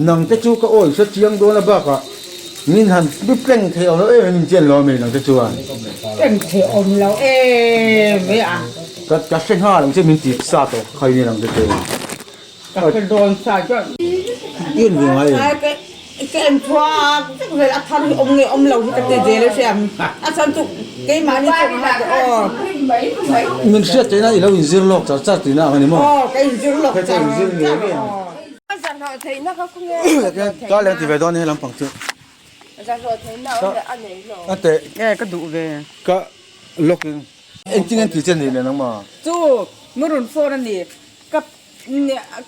Nang te chu ka awi hre chiang dawn a bakah min han mi peng thei awm lo em em in chian lo ami nang te chuan. Peng thei awm lo em mai a. Ka ka hre nghal ang che min ti sa tawh khai ni nang te chu. Ka hre dawn sa chuan. I en ve ngai em? Ka en thuak vek vel a thar hi awm nge awm lo hi ka ti zel a hriam a chhan chu keimahni chu ka hak aw. Min hriat theihna i lo inzir lawk char char tihna ang a ni maw? Aw ka inzir lawk char char aw. Ka leng ti ve dawn he lampang chu. A teh. Nge ka duh ve. Ka lawk in. Engtin an ti che ni le nangmah? Chu murun phone a ni ka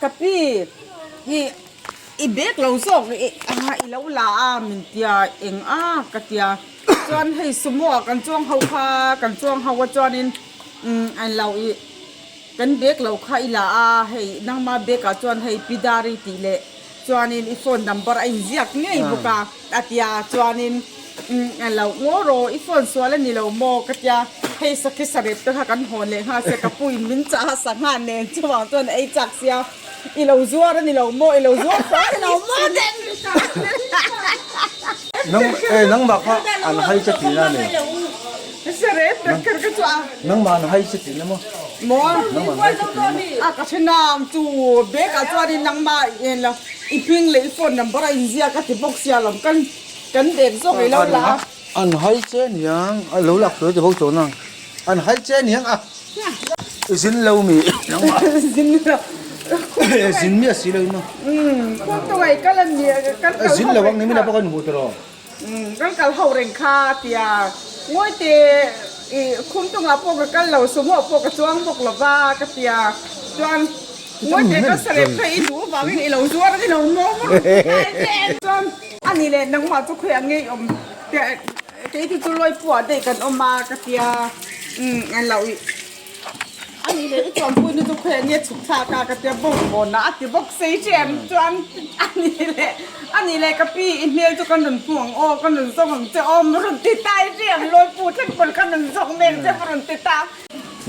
Ka pi i i bag lo zawk i i lo la a min tia eng a ka tia chuan hei sumo ah kan chuang ho kha kan chuang ho a chuanin umm an lo i kan bag lo kha i la a hei nangma bag ah chuan hei pi Dari tih leh chuanin i phone number a inziak ngei bawk a. A ti a, chuanin umm a lo ngaw rawh, i phone sual a ni lo maw? Ka ti a, hei sakhi sarep te kha kan hawn leh nghal sia, ka puin min chah a sangha nen chuvang chuan a ei chak sia, i lo zuar a ni lo maw? I lo zuar sual a ni lo maw? Nang eh nangmah kha an hai che tihna a ni. Sarep ber kher ka chu a. Nangmah an hai che tihna maw? Maw? Nangmah an hai che tihna maw? A ka hre nang chu bag ah chuanin nangmah en lo. I hming leh i phone number a inziak a ti bawk sia lawm kan kan dek zawk ei lo la. An hai che niang a lo lak sawi ti bawk chuan ang an hai che niang a i zin lo mi nangmah zin lo zin miah si lo in maw umm kawng tawng ai kal an nia kan kal zin lo ang ni mina pawh kan hmu tawh Kan kal ho reng kha tia Ngawite i khumtungah pawh ka kal lo, sumo pawh ka chuang bawk lo va ka tia. Chuan Ngawite ka sarep kha i duh avangin i lo zuar a ni lo maw maw rawn ti ta em? Chuan a ni leh nangmah chu khawiah nge i awm tia kei chu chu lawipuah daih kan awm a ka tia. Umm a lo i. A nih leh i chuanpuina chu khawiah nge chhuk thlak a ka tia bawk vawn a a ti bawk sei ṭhem chuan a nih leh a nih leh ka pi i hmel chu kan rawn hmu ang aw kan rawn zawng ang che aw maw rawn ti ta i ṭhem lawipu thleng pawn kan rawn zawng mek che maw rawn ti ta.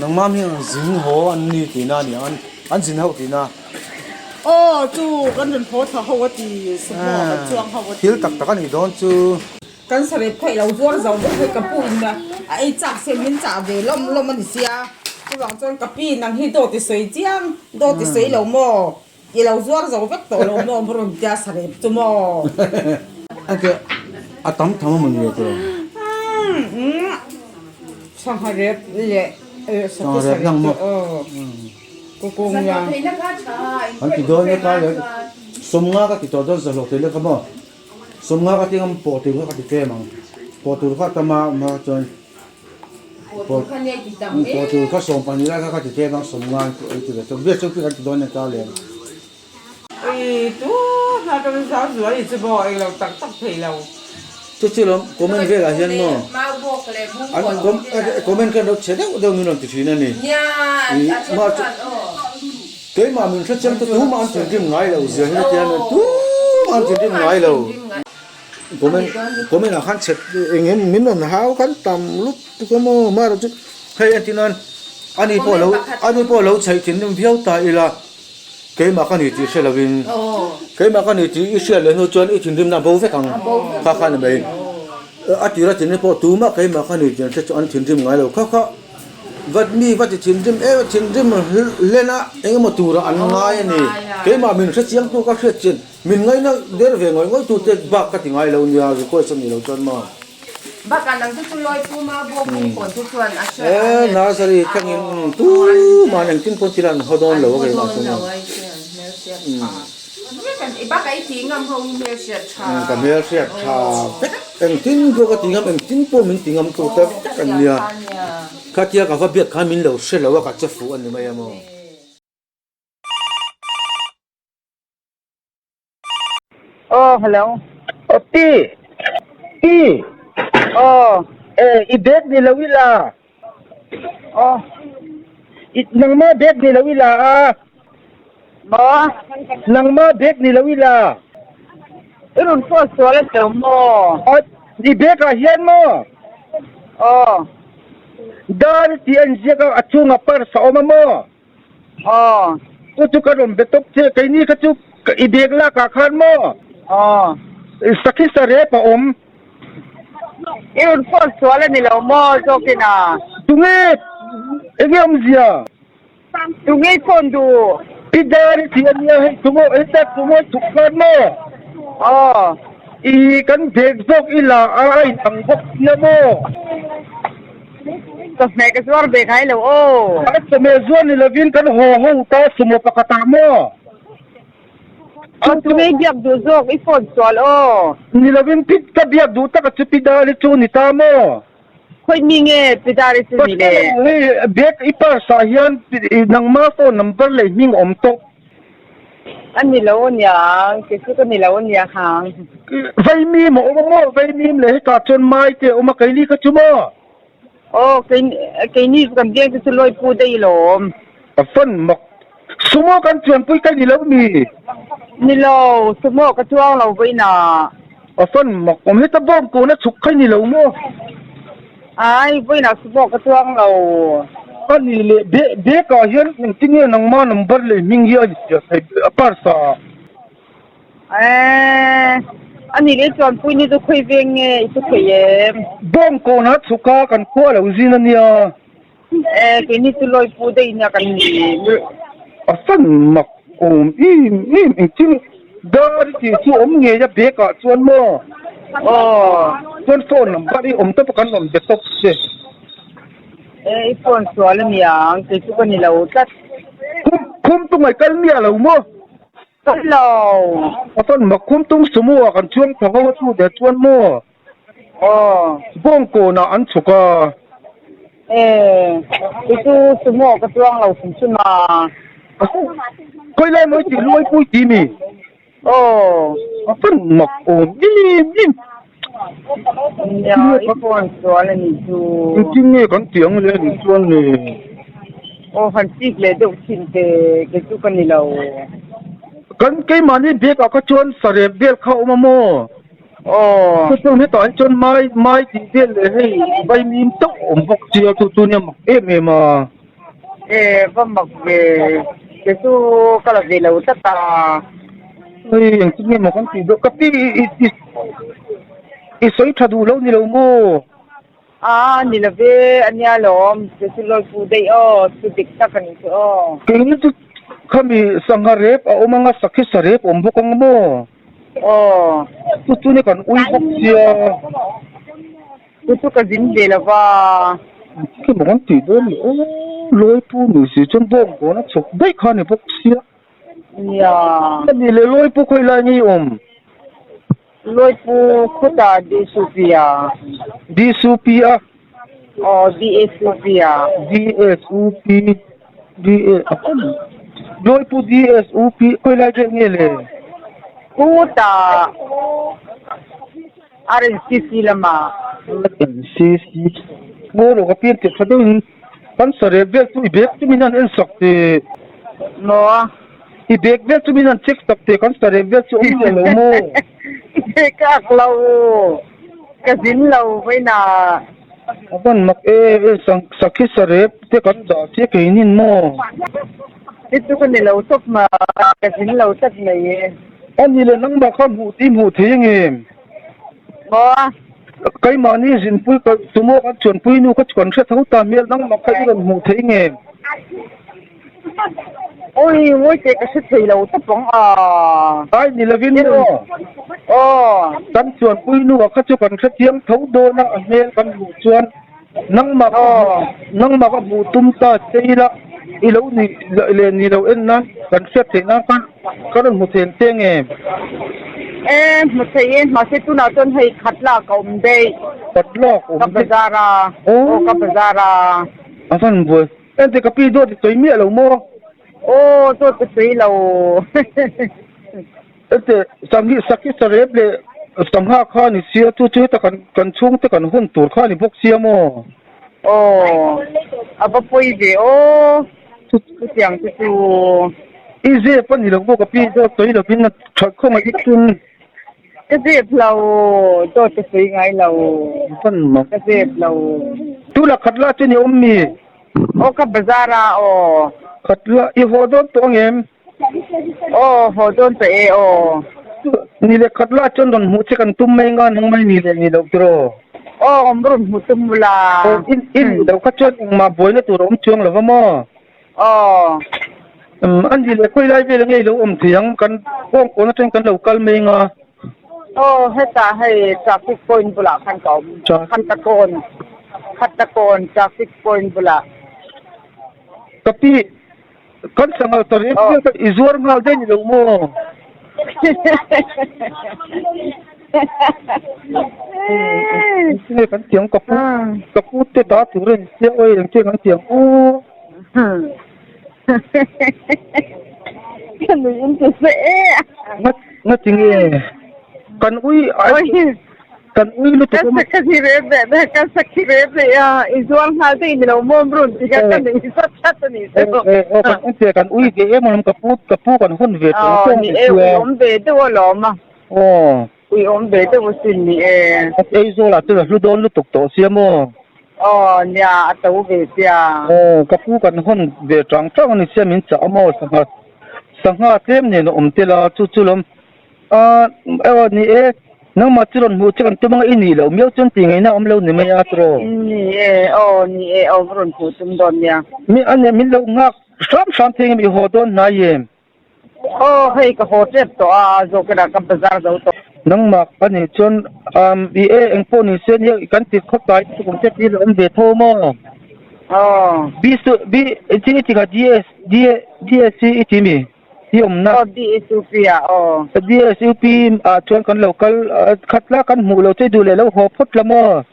Nangmah mi ang zin haw an ni tihna a ni ang an zin hauh tihna. Aw chu kan rawn haw thla ho a ti sumo kan chuang ho a ti. Thil tak tak a nih dawn chu. Kan sarep kha i lo zuar zo bawk hei ka pu in a ei chak se min chah ve lawm lawm a ni sia chuvang chuan ka pi nang hi dawt i sawi chiang dawt i sawi lo maw i lo zuar zo vek tawh lo maw maw rawn tia sarep chu maw. Ake a tam tham a mawni tawh. Sangha rep leh sakhi sarep chu aw kukung nia. An ti dawn e ka leh sawmnga ka ti tawh dawn zahlawh thei lek a maw. Sawmnga ka ti ngam pawh tur kha ka ti tlem ang. Pawh tur kha tam a awm a chuan pawh tur kha 12 lai kha ka ti tlem ang sawmnga an ti ve chuan biak chu kan ti dawn nia ta lem. Ui tu hna ka rin zau zual i chu maw eng lo tak tak thei lo. Chu chu lawm comment velah hian maw an comment khan lo chhe deuh deuh min rawn ti thin a ni. Keimah min hre chiang chu tumah an thinrim ngai lo zia hi tia nen tumah an thinrim ngai lo. Comment comment ah khan chhet eng em min rawn hau khan tam lut tuk a maw amaherawh chu hei entir nan ani pawh lo ani pawh lo chheih thinrim viau ta ila keimah ka ni tih hre lovin keimah ka ni tih i hriat leh hnu chuan i thinrimna a bo vek ang kha kha ni mai a tira thinrim pawh tumah keimah ka ni tih an hre chu an thinrim ngai lo kha kha. Vat mi va ti thinrim em a, thinrim hlen a eng emaw turah an ngai a ni. Keimah min hre chiang tu ka hriat chin, min ngaina der ve ngawih ngawih tu te bak ka ti ngai lo nia, request a nih loh chuan maw. Bakah nang chu chu lawi puma bawk bung pawn chu chuan a hre E nursery thlengin tuman engtin pawn thil an haw dawn lo a keimah chuan. Bakah i ti ngam ho hi hmelhriat tha. Ka hmelhriat tha vek. Engtin pawh ka ti ngam, engtin pawh min ti ngam tu te vek an nia. Khatia ka va biak khan min lo hre lo a, ka che fuh a ni mai a maw. Aw hello. Aw pi. Pi. Aw. E i bag ni lo ila. Aw. I nangma bag ni lo ila a. Maw? Nangma bag ni lo ila. I rawn phone sual a teuh maw? Aw, i bag ah hian maw? Aw. Dar tih a inziak a, a chungah purse a awm a maw? Aw. Chu chu ka rawn be tawp che, keini kha chu. I bag lakah khan maw? Aw. Sakhi sarep a awm. I rawn phone sual a ni lo maw zawkin a? Tunge? Enge awmzia? Tunge i phone duh? I dar i ti a nia hei tunge heta tunge chhuk khan maw? Aw. I kan bag zawk i la a a inang bawk sia maw? Chawhmeh ka zuar ve ngai lo aw. A chawhmeh zuar ni lovin kan haw ho ta sumo pakhatah maw? Aw tunge i biak duh zawk i phone sual aw. Ni lovin pi ka biak duh tak a chu pi Dari chu ni ta maw? Khawi mi nge pi Dari chu ni le? Hei bag i purse ah hian nangma phone number leh hming awm tawh. A ni lo ania, kei chu ka ni lo ania hang. Vaimim a awm a maw? Vaimim leh hetah chuan mai te a awm a, keini kha chu maw? Aw, keini chu kan biang te chu lawi pu daih alawm. A fan mak. Sumo kan chuanpui ka ni lo mi? Ni lo, sumo ka chuang lo vawiinah. A fan mak awm. Heta bawm kawna chhuk kha i ni lo maw? Ai, vawiinah sumo ka chuang lo. A ni leh, bag ah hian engtinge nangma number leh hming hi a inziah theih a purse ah? Eeh, a nih leh chuanpui ni chu khawi veng nge i chu thei em? Bawng kawnah chhuka kan khua lo zin a nia. Eh, keini chu lawipu daih nia kan ni. A fan mak awm em em engtin dar i tih chu awm ngei a bag ah chuan maw? Aw. Chuan phone number i awm tawp a kan rawn be tawp che. Eh, i phone sual a niang, kei chu ka ni lo tlat. Khum, khum tungai kal miah lo maw? Kal lo. A fan mak khum tung sumo ah kan chuang thla ho a chu der chuan maw? Aw. Bawng kawnah an chhuk a. E, kei chu sumo ka chuang lo hrim hrim a. Khawi lai mawi tih luai pui ti mi? Aw. A fan mak awm em em. Nia, i phone sual a nih chu. Engtin nge kan tih ang le nih chuan le? Aw, han chik leh deuh thin teh, kei chu ka ni lo. Kan keimahni bag ah kha chuan sarep vel kha a awm a maw? Aw. Chu chuan hetah hi chuan mai mai tih vel leh hei vaimim chauh a awm bawk sia chu chu nia mak em em a. E va mak ve kei chu ka la ve lo tlat a. Hei engtin nge maw kan tih deuh ka pi i i i sawi tha duh lo ni lo maw? A ni lo ve a nia lawm kei chu lawipu daih aw thu dik tak a nih chu aw. Keini chu khami sangha rep a awm anga sakhi sarep a awm bawk ang maw? Aw. Chu chu ni kan ui bawk sia. Chu chu ka zin ve lo va. Khi maw kan tih dawn leh aw Lawipu ni si chuan bawng kawn a chhuk daih kha ni bawk sia. Nia. Ka ni leh Lawipu khawi lai nge i awm? Lawipu khawtah DSUP a. DSUP a. Aw DSUP a. DSUP DA a awm Lawipu DSUP khawi lai vel nge le? Khutah RNCC lamah. RNCC Ngaw lo ka pian tirh tha deuhin kan sarep vel chu i bag chu min han en sak teh. Maw? I bag vel chu min han check sak teh kan sarep vel chu awm miah lo maw? I bag a ak lo. Ka zin lo vawiinah. A van mak e, sakhi sarep te kan dah chiah keinin maw? Hi chu ka ni lo tawp ma, ka zin lo tlat mai e. A ni le nangmah kha hmuh i hmuh thei angem? Maw? Keimahni zinpui ka tumaw kan chuanpui nu kha chu kan hre tho ta hmel nangmah kha i rawn hmuh thei angem? Oi ngawi teh ka hre thei lo tawp ang a. Ai ni lovin maw? Aw. Kan chuanpui nu ah kha chu kan hre thiam tho dawn a, a hmel kan hmuh chuan nangmah ka nangmah ka hmuh tum ta che ila i lo ni leh ni lo en nan kan hriat theih nan khan ka rawn hmu thei ang che nge? E hmu thei e, mahse tunah chuan hei khat lak a awm daih. Khat lak a awm daih. Ka bazar a, aw ka bazar a. A van buai. Ente ka pi dawt i sawi miah lo maw? Aw dawt ka sawi lo. Ente sanghi sakhi sarep leh sangha kha ni sia chu chu heta kan kan chhungte kan hun tur kha ni bawk sia maw? Aw a va pawi ve aw chutiang te chu. I zep a ni lo maw ka pi dawt sawi lovin a that khawngaih i tum. Ka zep lo, dawt ka sawi ngai lo. Van mak. Ka zep lo. Tu la khat la chu ni awm mi? Aw ka bazar a aw. Khat la, i haw dawn tawh ang em? Aw haw dawn ta e aw. Ni leh khat lah chuan rawn hmuh che kan tum mai nga nang mai ni leh ni loh tiraw. Aw awm rawn hmu tum la. I nih loh kha chuan engmah buaina tur a awm chuang lo va maw? Aw. A ni leh khawi lai vel nge i lo awm thei ang kan kawngkawn atangin kan lo kal mai nga. Aw hetah hei traffic point bulah khan ka awm. Khatakawn Khatakawn traffic point bulah. Ka pi Kan sangal ta reng reng kha i zuar nghal daih ni lo maw? Engtinge kan ti ang ka pu ka pu te ta tur a ni sia awi engtinge kan ti ang aw. Ka nui in ti se e. Ngatinge kan ui Kan ui lutuk a. Ka sakhi rep leh ber, ka sakhi rep leh a, i zuar nghal te i ni lo mawm run ti kha ka nei zat zat a ni chu. Eh eh kan en che kan ui ve em alawm ka pu ka pu kan hawn ve tawng tawng ni e ui awm ve deuh alawm a. Aw. Ui awm ve deuh asin ni e. Aizawl ah chuan a hlu dawn lutuk tawh sia maw. Aw nia a to ve sia. Aw ka pu kan hawn ve tang tang a ni sia min chah a maw sangha sangha tlem nen a awm tel a chu chu lawm A aw ni e, nangmah chu rawn hmuh che kan tum anga i nih loh miau chuan tih ngaihna awm lo ni mai a tiraw? Ni e, aw ni e, aw va rawn hmuh tum dawn nia. Mi a nia min lo nghak hram hram thei ngem i haw dawn hnai em? Aw hei ka haw tep tawh a, zawkena ka bazar zo tawh. Nangmah a nih chuan i e engpawh ni se nia kan ti khawp tlai lutuk ang che tih a awm ve tho maw? Aw. B su B chi i ti kha D S D D S C i ti mi? I awmna. Aw DSUP ah aw. DSUP ah chuan kan lo kal khat la kan hmuh lo che i duh leh lo haw phawt la maw?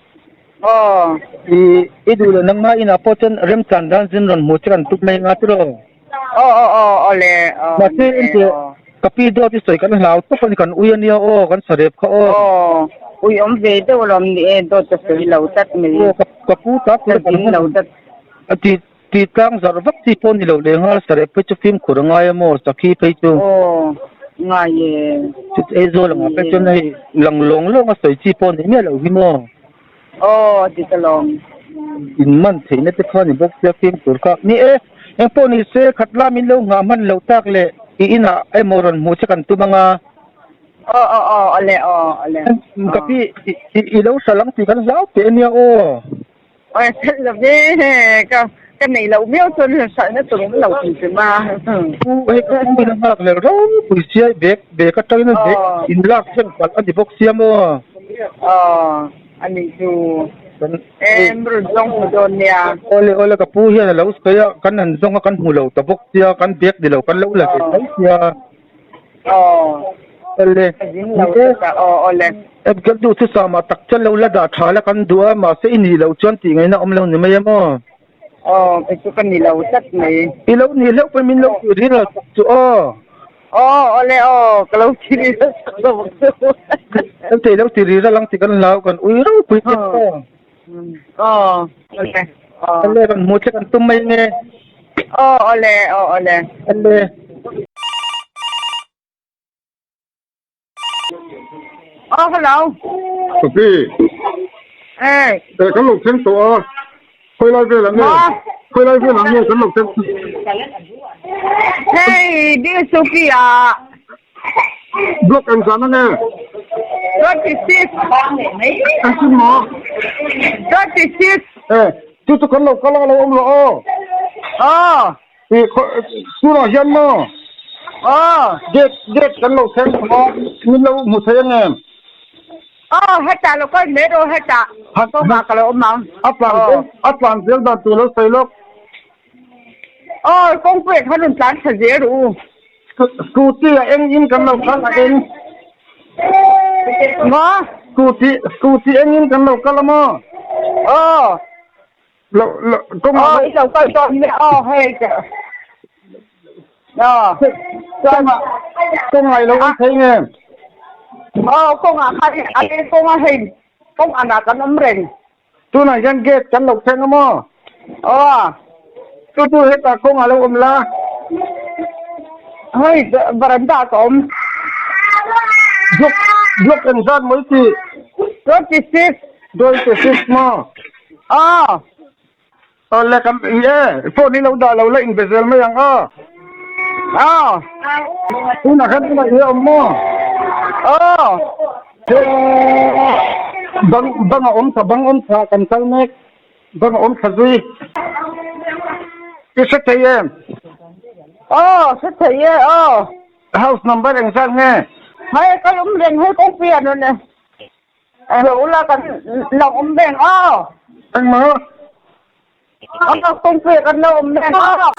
Aw. I i duh leh nangmah inah pawh chuan remchan dan zin rawn hmuh che kan tum mai nga tiraw? Aw aw aw aw le aw. Mahse engtiah ka pi dawt i sawi kan hlau tawp a ni kan ui ania aw kan sarep kha aw. Aw ui awm ve deuh alawm ni e dawt ka sawi lo tlat mai. Aw ka pu ta tur ka ding lo tlat. A ti Tih tlang zarh vak chi pawh ni lo leh nghal sareh phei chu fimkhur a ngai a maw sakhi phei chu. Aw ngai e. Chut Aizawl angah phei chuan hei lang lawng lawng a sawi chi pawh ni miah loh hi maw. Aw dik alawm. In man theihna te kha ni bawk sia fimkhur kha. Ni e, eng pawh ni se khat la min lo nghah hman loh tak leh i inah emaw rawn hmuh che kan tum anga. Aw aw aw awle aw awle. Ka pi i lo hral ang tih kan hlau teh ania aw. Aw hralh lo ve ka ka neih loh viau chuan hralhna tur awm lo thei che ma. Pu hei ka pu in a nghak leh ropui sia i bag bag atangin a bag in lak thleng palh a ni bawk sia maw. Aw a nih chu em rawn zawng hmu dawn nia. Awle awle ka pu hian a lo sawi a kan han zawng a kan hmu lo ta bawk sia kan bag ni lo kan lo la ve mai sia. Aw. Awle. Ka zin lo tak a, aw awle. Ep kan duh chu sama tak chuan lo la dah tha la kan duh a, mahse i nih loh chuan tih ngaihna awm lo ni mai em aw. Aw, kei chu ka ni lo tlat mai. I lo nih hleuh pawhin min lo tih ril lo tak chu aw. Aw, awle aw, ka lo ti ril lo tak lo ang chu. Kan thei lo ti ril a lang tih kan hlau, kan ui ropui tep aw. Aw, awle. Awle, kan hmuh che kan tum mai nge. Aw, awle, aw, awle. Awle. Aw, hello. Sophie. Eh. Eh, kan lo thleng tawh a. Khawi lai vel ang nge? Khawi lai vel ang nge kan lo thleng? Hey, dear Sophie ah. Block eng zan ange? 26. Engtin maw? 26. Eh, chu chu kan lo kal a lo awm rawh aw. Aw. I tunah hian maw? Aw. Gate gate kan lo thleng tawh a, min lo hmu thei ange? Aw, hetah lo kal mai rawh hetah. Kawngah ka lo awm ang. A tlan zel a tlan zel dan tur lo sawi lawk. Aw, kawngpui ah khan rawn tlan thla zel rawh u. Scooty a eng in kan lo kal a eng. Maw? Scooty scooty eng in kan lo kal a maw? Aw. Lo lo kawng Aw i lo kal tawh nia aw hei ka. Aw. Kawng ah kawng ah i lo awm thei nge? Aw kawng ah khan a kawng a hei kawng an ah kan awm reng. Tunah hian gate kan lo thleng a maw? Aw. Chu chu hetah kawng a lo awm la. Hei veranda ah ka awm. Block block engzat maw i tih? 26. 26 maw? Aw. Aw le kan i e phone hi lo dah lo la inbe zel mai ang aw. Aw. Tunah khan tunah i awm maw? Aw. Bang bang a awm tha bang awm tha kan kal mek bang a awm tha zui. I hre thei em? Aw hre thei e aw. House number engzat nge? Hei ka lum reng hei kawngpui ah rawn lo la kan lo awm reng aw. Engmaw? Aw kawngpui ah kan lo awm reng aw.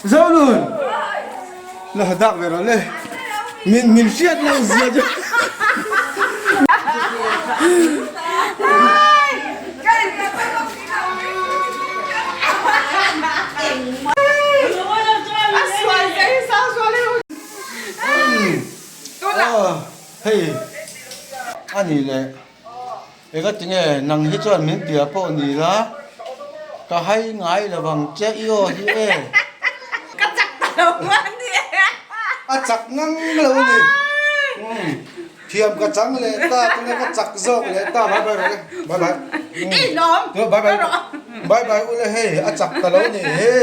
Zonun la dak ve rawh le min min hriat lo zia chu. Hei a ni leh eng tinge nang hi chuan min bia pawh ni la ka hai ngai lo vang che i aw hi e a chak ngang lo a ni. Thiam ka chang leh ta tuna ka chak zawk leh ta bye bye rawh le bye bye bye bye bye bye ule hei a chak ta lo ni he.